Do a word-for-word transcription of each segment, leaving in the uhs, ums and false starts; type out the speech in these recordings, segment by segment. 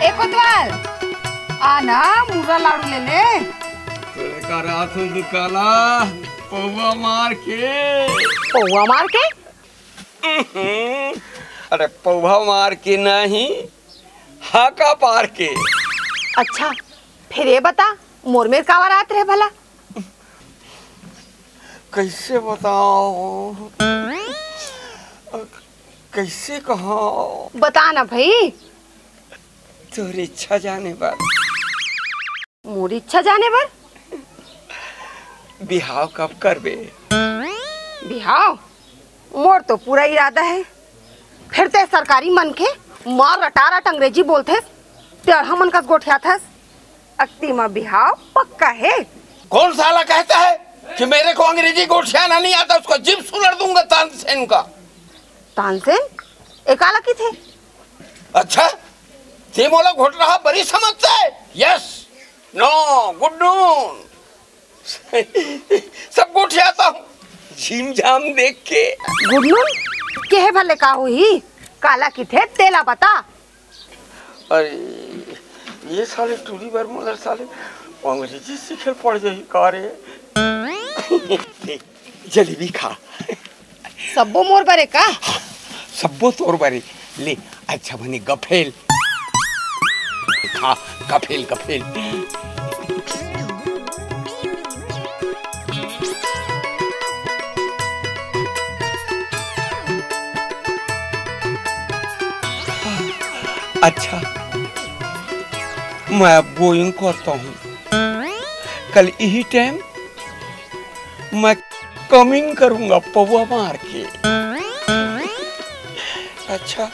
ए कोतवाल, आ ना, मुर्रा लाड़ू ले ले। तोरे का रात हो दुकाला, पौवा मार के। पौवा मार के? अरे, पौवा मार के नहीं, हाका पार के। अच्छा, फिर ये बता, मोर मेर कावा रात रहे भला? कैसे बताओ, कैसे कहा? बता ना भाई। तोर इच्छा जाने बर। मोर इच्छा जाने बर? बिहाव कब करबे? बिहाव? मोर तो पूरा इरादा है। फिर ते सरकारी मनखे, मार रटारट अंग्रेजी बोलथेस, तेरहा मन कस गोठियाथस। अक्ती म बिहाव पक्का है। कौन साला कहता है कि मेरे को अंग्रेजी गोठियाना नहीं आता, उसको जिप सुलड़ दूंगा तानसेन का। तानसेन? ए काला किथे? अच्छा, ते मोला घोटरहा बरी समझता है? Yes, no, good noon। सब गोठियाता हूँ झीम झाम देख के। Good noon? केहे भले का होही? काला किथे तेला बता। अरे, ये साले टूरी बर मोला साले अंग्रेजी सीखे पड़ जाही का रे? जलेबी खा। सब्बो मोर बरे का? सब्बो तोर बरे। ले, अच्छा बने गफेल। खा, गफेल, गफेल। अच्छा, मैं अब गोइंग करता हूँ। कल यही टाइम मैं कमिंग करूंगा पौवा मार के। अच्छा,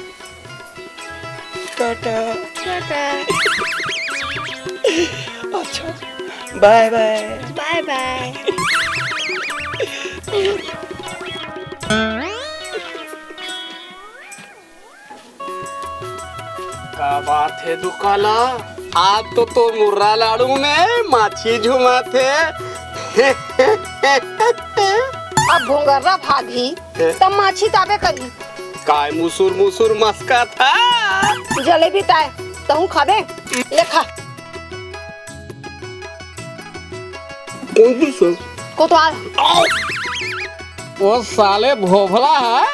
टाटा। टाटा। अच्छा, बाय बाय। बाय बाय। का बात है दुकाला, आज तो तो मुर्रा लाड़ू में माछी झुमाथे। अब भोंगर्रा भागही, त माछी ताबे करही। काय मुसुर मुसुर मस्काथा? जलेबी ताय, तहूँ खाबे? ले खा। कोतवाल। ओ साले भोभला है,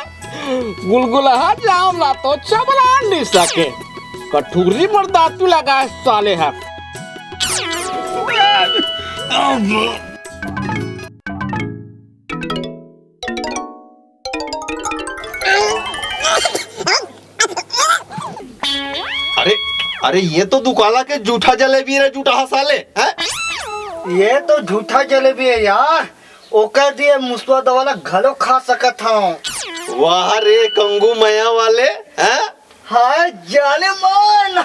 गुलगुलहा जाम ला तो चबला नहीं सके। कटोरी में दातू लगाए साले है। अरे, अरे, ये तो दुकाला के जूठा जलेबी रे, जूठा साले, हैं? ये तो झूठा जलेबी है यार, ओकर दिए मुसवा दवा ला घलो खा सकत हूँ। वाह रे कंगू मया वाले, हैं? हाय जाने मन।